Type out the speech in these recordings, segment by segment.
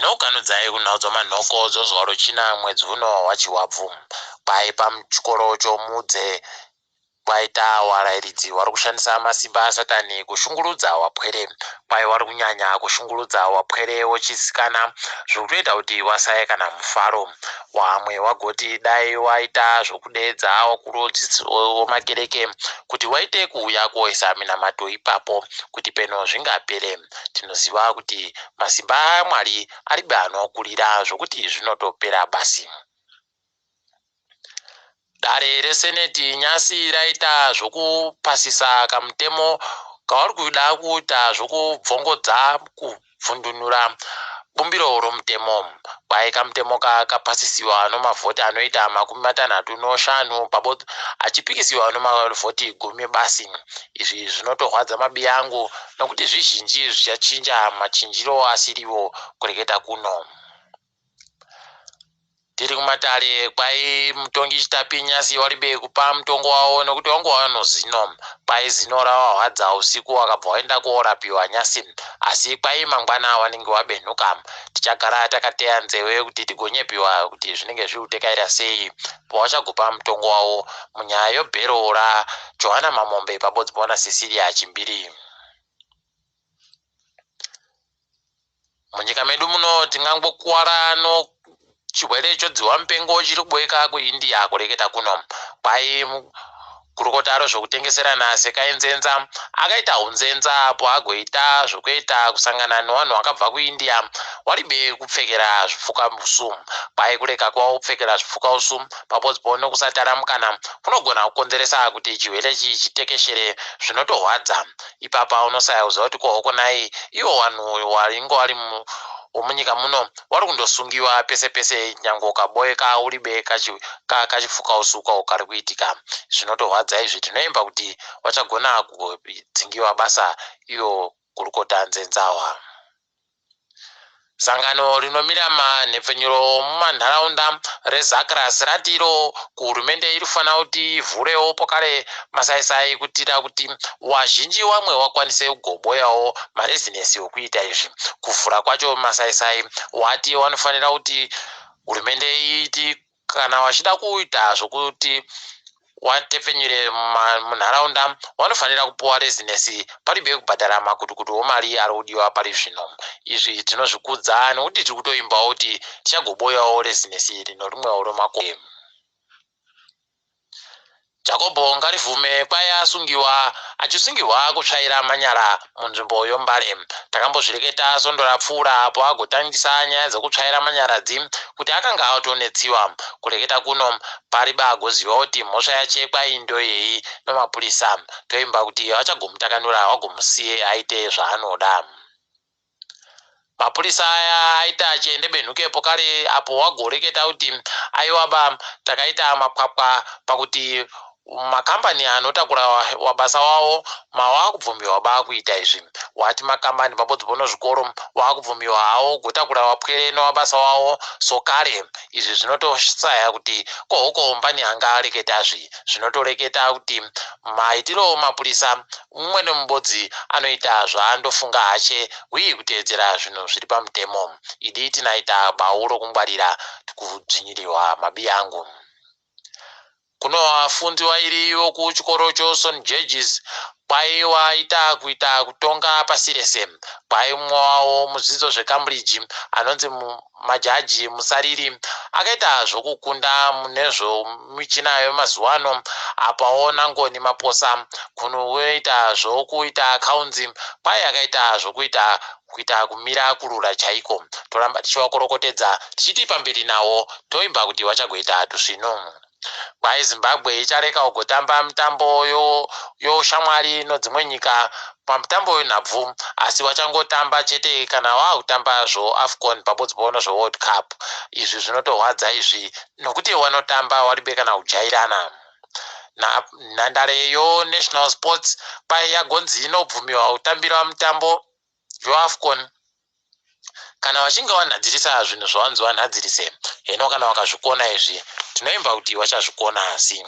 Tinokukanudzai kunhau dzomanhoko dzozuva rochina mwedzi uno waChivabvu. Kwai pachikoro choMudze kwaita warairidzi wari kushandisa masimba asatani kushungurudza wapwere. Kwai wari kunyanya kushungurudza wapwere wochisikana zviri kutoita kuti wasaye kana mufaro. Wamwe wagoti dai waita zvokudeedza wakuru womakereke kuti waite kuuya kuoisa minamato ipapo kuti peno zvingapere. Tinoziva kuti masimba aMwari aribe anokurira zvokuti zvinotopera basi. Dare reSeneti nyasi raita zvokupasisa kamutemo kavari kuda kuita zvokubvongodza kubvundunura bumbiro romutemo. Kwai kamutemo kakapasisiwa nomavhoti anoita 65 achipikisiwa nomavhoti 10 basi. Izvi zvinotorwadza mabiya angu nokuti zvizhinji zvichachinja machinjiro asiriwo kureketa kuno. Tiri kumatare kwai mutongi Chitapi nyasi waribe kupa mutongo wavo nekuti wangu wano zino. Kwai zino ravahwadza usiku wakabva waenda korapiwa nyasi asi kwai mangwana wanenge wabenhuka. Tichagara takateya nzeve kuti tigonyepiwa kuti zvinenge zviri kutekaira sei pawachagopa mutongo wavo munyaya yobhero raJohana Mamombe pabodzi pona Cecilia Chimbiri. Munyika medu muno tingangokuwara nochirwere chodzihwa mupengo chiri kuboeka kuIndia kureketa kuno. Kwai gurukota rezvokutengeserana Sekai Nzenza akaita hunzenza apo agoita zvokuita kusangana nevanhu vakabva kuIndia waribe kupfekera zvipfukausu. Kwai kurega kwavo kupfekera zvipfukausu papodzipo nokusataramukana kunogona kukonzeresa kuti chirwere ichi chitekeshere zvinotorwadza. Ipapa unosaya kuziva kuti ko hokonai ivo vanhu waringe wari womunyika muno wari kundosungiwa pese pese nyange ukaboeka uribe kachifuka usuka kari kuitika. Zvinotorwadza izvi tinoimba kuti wachagona kudzingiwa basa iyo gurukota nzenzawa. Sangano rinomira manhepfenyuro mumanharaunda reZACRAS rati iro kuhurumende iri kufanira kuti ivhurewo pokare masaisai kuitira kuti wazhinji wamwe wakwanise kugoboyawo marezinesi okuita izvi. Kuvhura kwacho masaisai wati wanofanira kuti hurumende iiti kana wachida kuita zvokuti watepfenyure munharaunda wanofanira kupuwa rezinesi paribe kubhadhara makutukutu omari ari kudiwa pari zvino. Izvi tinozvikudza nekuti tiri kutoimbawo kuti tichagoboyawo rezinesi rino rimwewo romakore. Jakobho Ngarivhume kwai asungiwa achisungirwa kutsvaira manyara munzvimbo yoMbare. Takambozvireketa svondo rapfuura apo agotangisa nyaya dzekutsvaira manyaradzi kuti akanga atonetsiwa. Kureketa kuno pariba agoziva kuti mhosva yache kwai ndoyei nomapurisa. Toimba kuti vachagomutakanura vagomusiye aite zvaanoda. Mapurisa aya aita achiende benhukepo kare apo wagoreketa kuti aiwaba takaita mapwapwa pakuti makambani anotakura wabasa wawo mawakubvumiwa ba kuita izvi. Wati makambani pabodzipo nozvikoro wakubvumiwa hawo gotakura wapwere nowabasa wawo sokare. Izvi zvinotosaya kuti kohoko mbani anga areketazvi. Zvinotoreketa kuti maitiro mapurisa mumwe nemubodzi anoita zvaandofunga hache huye kuteedzera zvinhu zviri pamutemo. Idi tinaita bau rokungwarira kudzvinyirirwa mabiyangu. Kuno vafundi vairi vokuchikoro choSt George's kwai waita kuita kutonga pasi rese. Kwai mumwe wavo muzvidzidzo zveCambridge anonzi Majaji Musariri akaita zvokukunda mune zvomichina yemazuva ano apawo naNgoni Maposa kunoita zvokuita accounts kwai akaita zvokuita kuita kumira kurura chaiko. Toramba tichivakorokotedza tichiti pamberi nawo toimba kuti vachagoita tusvinu. Kwai Zimbabwe ichareka kugotamba mitambo youshamwari nodzimwe nyika pamutambo wenhabvu asi vachangotamba chete kana vaakutamba zvoAfcon pabodzipo nezveWorld Cup. Izvi zvinotorwadza izvi nokuti vanotamba waribe kana kujairana. Nhandare yoNational Sports kwai yagonzi inobvumiwa kutambira mutambo yoAfcon. Kana vachinge vanhadzirisa zvinhu zvavanzi vanhadzirise, heno kana vakazvikona izvi, tinoimba kuti vachazvikona asi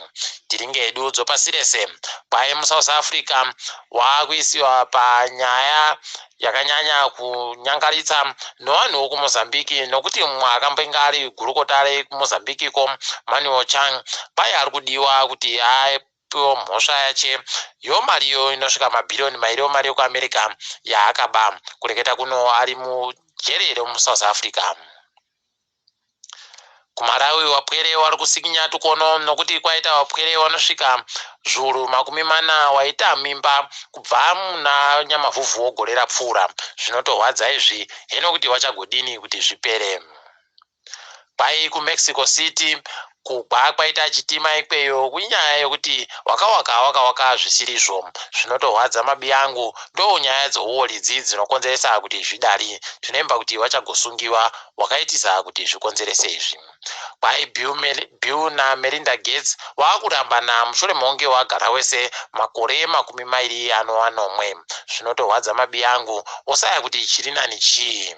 tiringe hedu dzopasi rese. Kwai muSouth Africa waakuisiwa panyaya yakanyanya kunyangaritsa nevanhu vokuMozambique nokuti mumwe akambenge ari gurukota rekumozambique ko Manuel Chang kwai ari kudiwa kuti apiwe mhosva yache yomariyo inosvika mabhiriyoni mairi emari yekuAmerica yaakaba. Kureketa kuno ari mujere remuSouth Africa. KuMalawi wapwere wari kusikinya tukono nokuti kwaita wapwere wanosvika zviuru 40 waita mimba kubva muna Nyamavhuvhu wegore rapfuura. Zvinotorwadza izvi heno kuti vachagodini kuti zvipere. Kwai kuMexico City kugwa kwaita chitima ikweyo kunyaya yekuti wakawaka wakawaka zvisirizvo. Zvinotorwadza mabi angu ndo nyaya dzouori idzi dzinokonzeresa kuti zvidari. Tinoimba kuti vachagosungiwa wakaitisa kuti zvikonzerese izvi. Kwai Bill, Bill naMelinda Gates waakurambana mushure mekunge wagara wese makore 27. Zvinotorwadza mabi angu wosaya kuti chiri nani chii.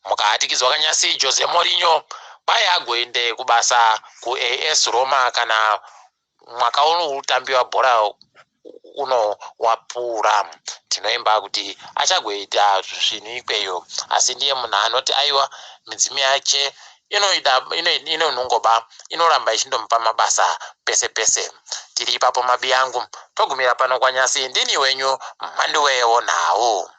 Mukahatikidzwa kanyasi Jose Mourinho kwai agoende kubasa kuAS Roma kana mwaka uno utambiwa bhora uno wapfuura. Tinoimba kuti achagoita zvinhu ikweyo asi ndiye munhu anoti aiwa midzimu yake inoida inonungoba inoramba ichindomupa mabasa pese pese. Tiri ipapo mabi angu togumira pano kwanyasi ndini wenyu Mhanduwe wonhau.